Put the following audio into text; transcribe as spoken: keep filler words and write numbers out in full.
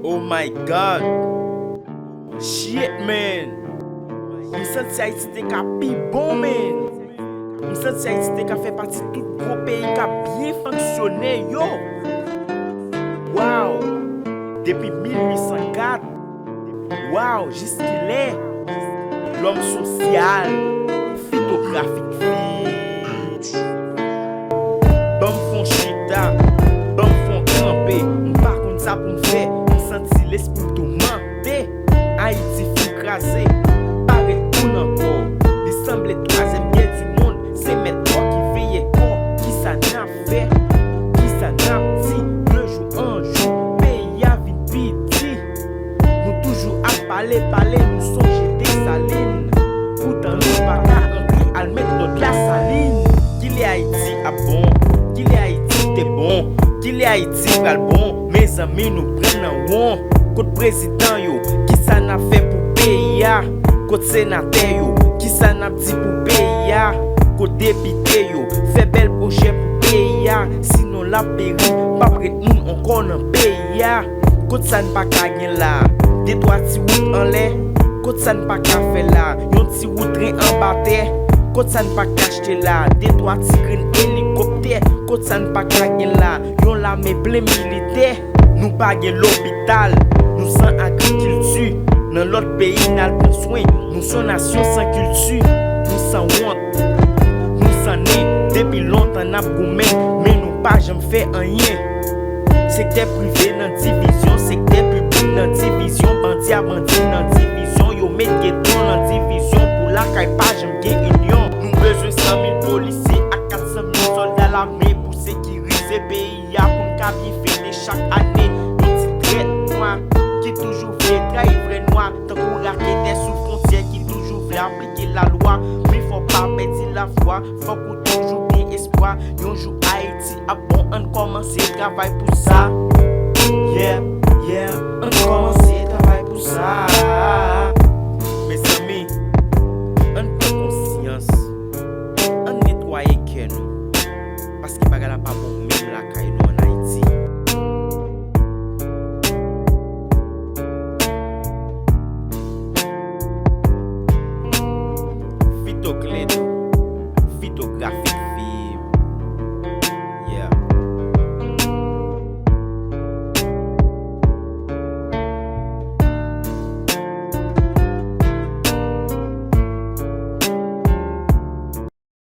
Oh my God. Shit, man. M santi Ayiti te ka pi bon, man. M santi Ayiti te ka fè pati tout gwo peyi k ap byen fonksyone yo. Wow. Depi mil uit san kat. Wow, jiskilè? Lòm sosyal, fitografik fit. Ban m fè yon chita, ban m fè yon kanpe. M pa konn sa pou m fè. M santi lespri m toumante. Ayiti fin kraze, pa ret moun ankò. Li sanble twazyèm gè di mond. Se mèt kò ki veye kò. Kisa n ap fè? Kisa n ap di? De jou an jou, peyi a vin pi di. Nou toujou ap pale, pale, nou sonje Desalin. Poutan nou pa ka antre al met lòd Lasalin. Kilè Ayiti ap bon? Kilè Ayiti te bon? Kilè Ayiti pral bon? Mezanmi, nou pran nan won. Kot prezidan yo? Kisa n ap fè pou peyi a? Kot senatè yo? Kisa n ap di pou peyi a? Kot depite yo? Fè bèl pwojè pou peyi a. Sinon l ap peri, p ap ret moun ankò nan peyi a. Kot sa n pa ka gen la? De twa ti wout anlè. Kot sa n pa ka fè la? Yon ti wout tren anba tè. Kot sa n pa ka achte la? De twa ti grenn elikoptè. Kot sa n pa ka gen la? Yon lame plen militè. Nou pa gen lopital. Nou san agrikilti. Nan lòt peyi n al pran swen. Nou s on nasyon san kilti. Nou san wont. Nou san nen. Depi lontan n ap goumen, men nou pa janm fè anyen. Sektè prive nan divizyon, sektè piblik nan divizyon, bandi a bandi nan divizyon, yo met geto nan divizyon, pou lakay pa janm gen inyon. Nou bezwen san mil polisye ak kat san mil sòlda lame pou sekirize peyi a, pou n ka byen fete chak ane. Yon ti trèt nwa ki toujou vle trayi vrè nwa, tankou raketè sou fwontyè ki toujou vle aplike lalwa. Men fò w pa pèdi lafwa, fòk ou toujou gen espwa. Yon jou Ayiti ap bon, ann kòmanse travay pou sa. Yeah, yeah, ann kòmanse travay pou sa. Mezanmi, ann pran konsyans, ann netwaye kè nou, paske bagay la pa bon menm lakay nou.